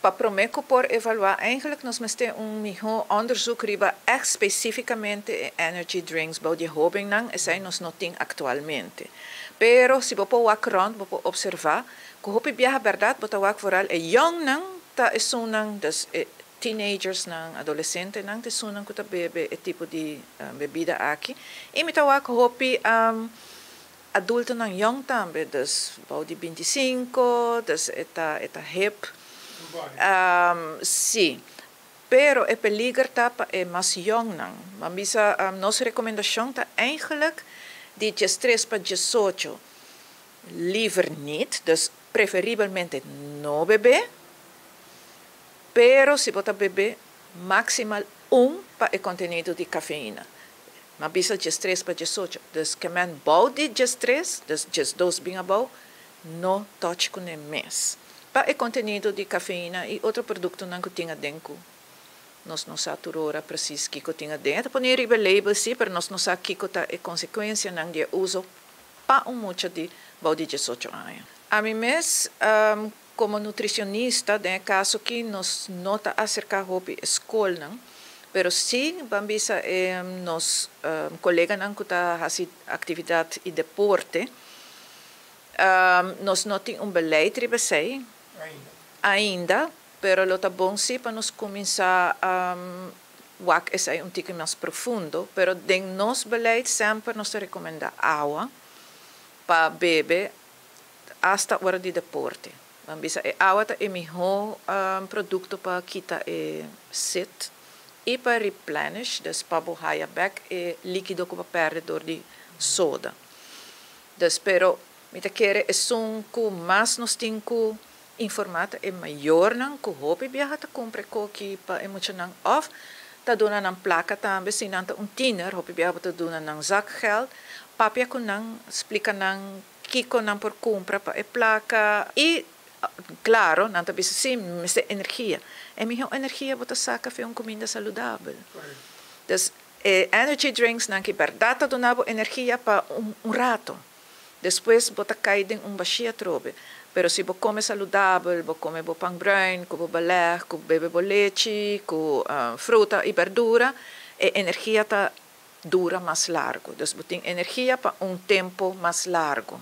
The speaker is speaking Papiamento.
Pa promé ku por evaluá, eigenlijk nos mester un mihó onderzoek riba echt spesífikamente e energy drinks bou di hóbennan, esei nos no tin aktualmente. Pero si bo por wak rònt, bo por opservá ku hopi biaha bèrdat bo ta wak vooral e yòngnan ta esunnan, dus e teenagersnan, adolesentenan ta esunnan ku ta bebe e tipo di bebida aki. I mi ta wak hopi adultonan yòn tambe, dus bou di 25, dus e ta hip. Sí. Pero e peliger ta pa e mas yòngnan. Ban bisa, nos rekomendashon ta eigenlijk di 13 pa 18 liever niet, dus preferibelmente no bebe. Pero si bo ta bebe, maksimal un pa e kontenido di kafeina. M'a bisa 13 pa 18. Dus ke men bou di 13, dus 12 bin abou, no touch kuné mes. Pa e kontenido di kafeina i otro produktonan ku tin aden ku nos no sa tur ora precies kiko tin aden. Ta pone riba label sí, pero nos no sa kiko ta e konsekuensianan di uso pa un mucha di bou di 18 aña. Ami mes, komo nutricionista, den kaso ku nos no ta aserká hopi skolnan, pero sí, ban bisa, nos koleganan ku ta hasi aktividat i deporte, nos no tin un beleid riba esei ainda. Ainda, pero lo ta bon sí pa nos kuminsá wak esei un tiki mas profundo, pero den nos beleid semper nos ta rekomendá awa pa bebe hasta ora di deporte. Ban bisa, e awa ta e mihó produkto pa kita e set i pa replenish, dus pa bo haya back e líkido ku bo a pèrdè dor di soda. Dus pero mi ta kere esun ku mas nos tin ku informá ta e mayornan ku hopi biaha ta kumpra koki pa e muchanan òf ta duna nan plaka tambe si nan ta un tiener, hopi biaha ta duna nan zakgeld, papia ku nan, splika nan kiko nan por kumpra pa e plaka i klaro, nan ta bisa sí, mester energia. E mihó energia bo ta saka for di un kuminda saludabel. Dus energy drinks nan ku bèrdat ta duna bo energia pa un ratu. Despues bo ta kai den un bashí atrobe. Pero si bo kome saludabel, bo kome bo pan bruin, ku bo beleg, ku bebe bo lechi, ku fruta i berdura, e energia ta dura mas largu. Dus bo tin energia pa un tempu mas largu.